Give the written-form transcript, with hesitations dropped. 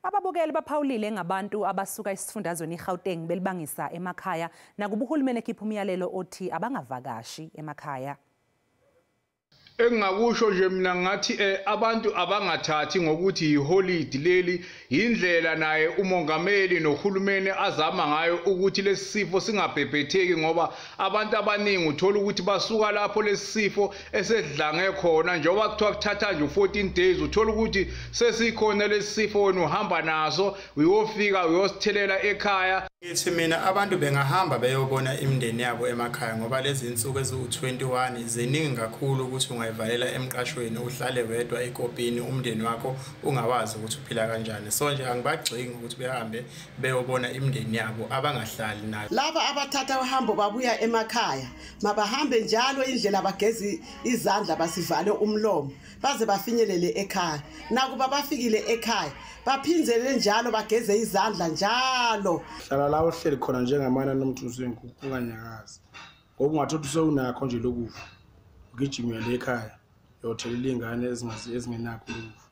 Ababukeli baphawulile ngabantu abasuka esifundazweni iGauteng belibangisa emakhaya nakuba uhulumeni ekhipha umyalelo othi abangavakashi emakhaya. Engingakusho nje mina ngathi abantu abangathathi ngokuthi iholiday leli, indlela naye umongameli nohulumeni azama ngayo ukuthi lesi sifo singabhebhetheki, ngoba abantu abaningi uthola ukuthi basuka lapho lesi sifo esedlange khona. Njengoba kuthiwa kuthatha nje 14 days, uthola ukuthi sesikhona lesi sifo, wena uhamba naso uyofika uyosithelela ekhaya. Ngithi mina abantu bengahamba beyobona imindeni yabo emakhaya, ngoba lezi insuku eziwu-21 ziningi kakhulu ukuthi ungayivalela emqashweni uhlale wedwa ekopini, umndeni wakho ungawazi ukuthi uphila kanjani. So nje angibagxeki ukuthi behambe beyobona imindeni yabo abangahlali nayo. Laba abathatha uhambo babuya emakhaya mabahambe njalo indlela, bageze izandla, basivale umlomo baze bafinyelele ekhaya. Nakuba bafikile ekhaya baphindzele njalo bageze izandla njalo. Hlala la uhleli khona njengamana nomthusi wenkukhu, unganyakazi, ngoba ungathothi sewunakho nje lokufa, ugijime le ekhaya uyothelela iy'ngane ezingenakho lokufa.